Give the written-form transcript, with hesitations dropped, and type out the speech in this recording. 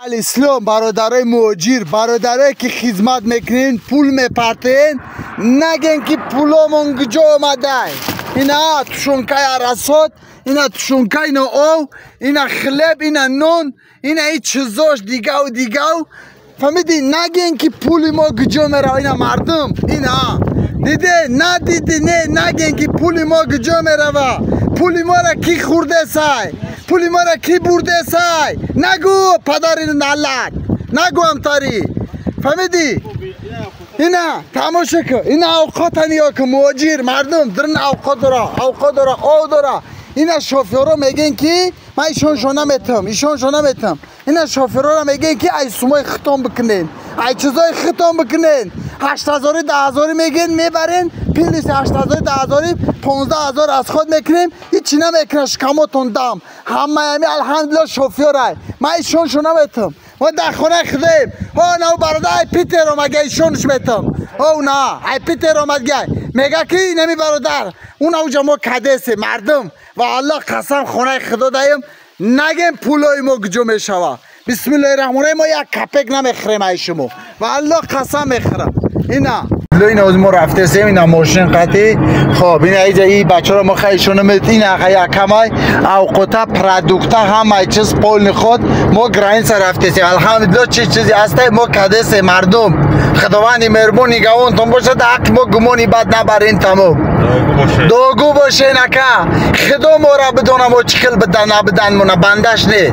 Алислом, бародарои муҳоҷир, бародарое ки хизмат мекунен, пул мепартен, наген ки пуломон куҷо омадай. Ина тушонкаи арасот, ина тушонка, ина ов, ина хлеб, ина нон, ина и чизош дигаву дигав. Фаҳмидӣ? Наген ки пули мо куҷо мерава. Ина мардум, ина диде, надиди, не, наген ки пули мо куҷо мерава. Пули мора ки хӯрдесай, пули мора ки бурдесай, нагӯ, падари налат, нагӯ амтарӣ. Фаҳмидӣ? Ина тамоша кун, ина авқота нигоҳ кун. Муҳоҷир мардум дрн авқот дора, авқот дора, ов дора. Ина шофёро мегӯен ки ман ишоншо наметам, ишоншо наметам. Ина шофёрора мегӯен ки ай сумои хитон бикунен, ай чизои хитон бикунен. 8000-и, 10 000-и мегӯен, мебарен пилиси 8000-и, 10 000-и, 15 000 аз худ мекунем, ҳичи намекунад шикамотон дам. Ҳамаями алҳамдулилла шофёрай. Ман ишоншо наметам, мо дар хонаи худаем. Ҳо, нав бародар ай Питер омадга, ишонш метам. О, на ай Питер омадга, мега ки инами бародар уна уҷа мо кадесе. Мардум, ва Аллоҳ қасам, хонаи худо даем, нагем пулои мо куҷо мешава. Бисмиллоҳи раҳмон, мо як капек намехӯрем ай шумо, ва Аллоҳ қасам мехӯрам. Ина ина оз мо рафтесем, ина мошин қатӣ. Хоб, ина иҷа и бачаро мо хайшона мет, ина якамай авқота, продукта, ҳамаи чиз полный ход. Мо граница рафтесем, алҳамдулилло, чи чизи ҳастай мо кадесе. Мардум, худованди меҳрубон нигаҳонтон бошад, ҳаққи мо гумони бад набарин, тамом. Дуогӯ бошен, ака. Худо мора бидона мо чӣ хел бидан набидан, мона бандаш не.